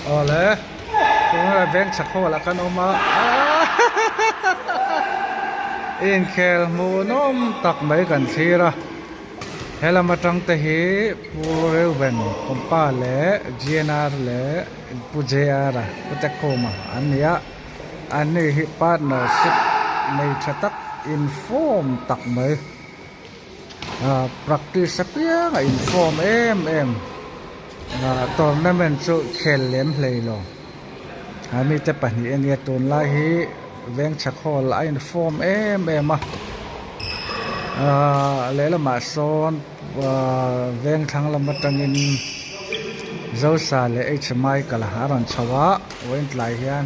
Awle tunah veng chhak hall ah kan awm a inkhel hmuhnawm tak mai kan thlir a helam atang te hi Pu Reuben Pumpa leh GNR leh Pu JR a Pu Tekhuma an ni a an ni hi partnership nei tha tak inform tak mai. Ahh practice apiang a inform em em ahh tournament chu khel lem hlei lo a mite pahnih ania tunlai hi vengchhak hall a inform em em a ahh lehlamah sawn ahh vengthlang lam atangin Zosa leh H Michael a rawn chho a vawiin tlai hian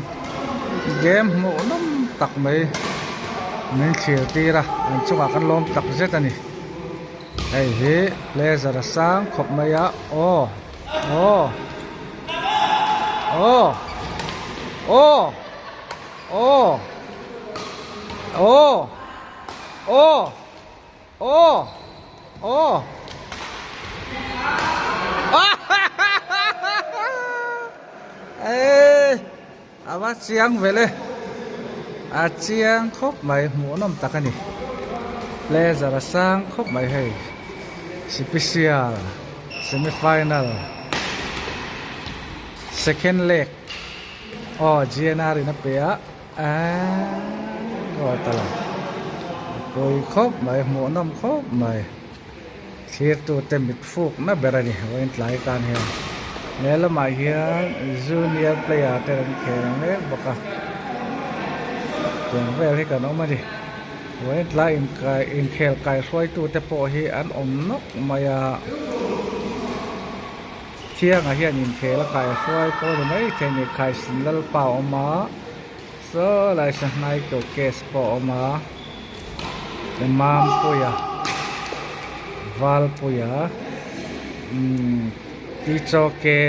game hmuh nawm tak mai. Min thlir tir a an chungah kan lawm tak zet a ni hei hi pleasure a sang khawp mai a aw aw aw aw aw aw aw aw aw eh. A va chiang vel e, a chiang khawp mai hmuhnawm tak a ni pleasure a sang khawp mai hei sipisial semi final second leg aw GNR in a pe a eeii aw ta lo a pawi khawp mai hmuhnawm khawp mai. Thirtute mit fukna ber a ni vawiin tlai tan hian he lamah hian junior player te an khel mek bawk a tiang vel hi kan awm a ni vawiin tlai inkai inkhel kai hruaitu te pawh hi an awm nawk mai a thiangah hian inkhel a kai hruai pawh a ni maithei a ni khaisin lalpa a awm a saw lai sahnai to case pawh a awm a. Mampuia Valpuia umm Tichoke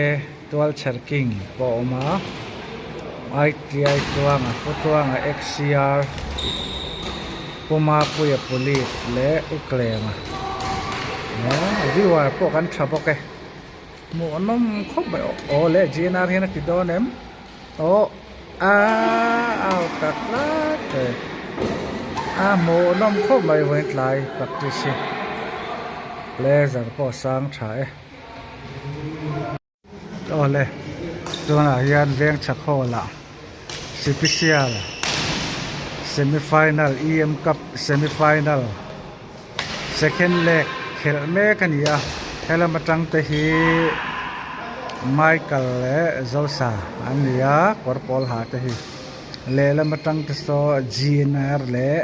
Tualchher King pawh a awm a ITI Tluanga Pu Tluanga XCR Pu Mapuia Police leh Uklema viewer pawh kan tha bawk e hmuhnawm khawp mai aw le GNR hian a ti dawn em. Aw a out ta tlat e a hmuhnawm khawp mai vawiin tlai practice hi pleasure pawh a sang tha e aw le tunah hian veng chhak hall ah sipisial semi final EM cup semi final second leg khelh mek a ni a helam atang te hi Michael leh Zosa an ni a kawr pawl ha te hi lehlam atang te saw Gnr leh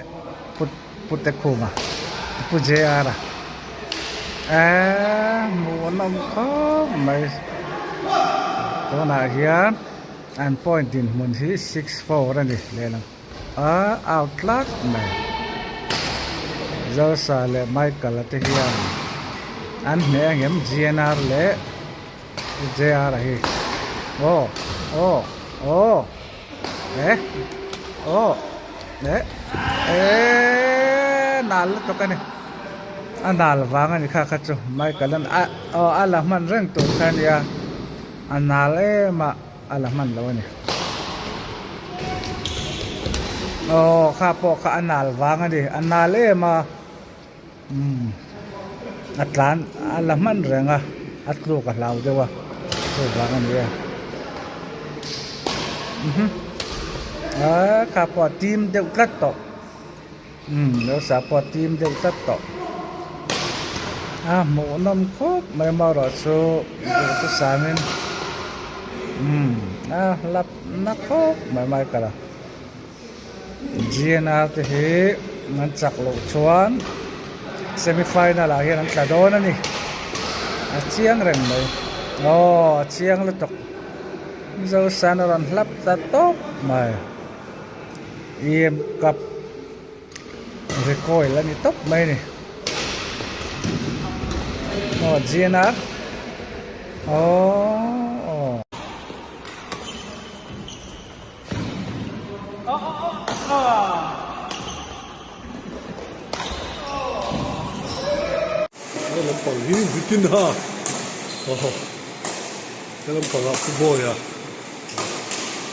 Pu Tekhuma Pu Jr a eee hmuh an awm khawp mai tunah hian an point dinhmun hi 6-4 a ni lehlam. A out tlat mai. Zosa leh Michael a te hian an hneh angem GNR leh JR a hi. Aw aw aw eh aw eh eeee nal lutuk a ni. A nal vang a ni kha kha chu Michael an a aw a la hman reng tur kha a nia a nal em a. A la hman lo a ni. Aw kha pawh kha a nal vang a ni. A nal em a. Umm a tlan a la hman reng a. A tluk a hlau deuh a. Chuvang a ni e. Umm a kha pawh a tim deuh tlat tawh. Umm nausa pawh a tim deuh tlat tawh. A hmuhnawm khawp mai amaherawh chu duhte samin umm a hlap na khawp mai mai kal a. GNR te hi an chak loh chuan semi final ah hian an tla dawn a ni. A chiang reng mai. Aw a chiang lutuk. Zosan a rawn hlap ta tawp mai. Em cup recoil a ni tawp mai a ni aw GNR aww He lampang hi Vitina he lampangah Pu Bawia.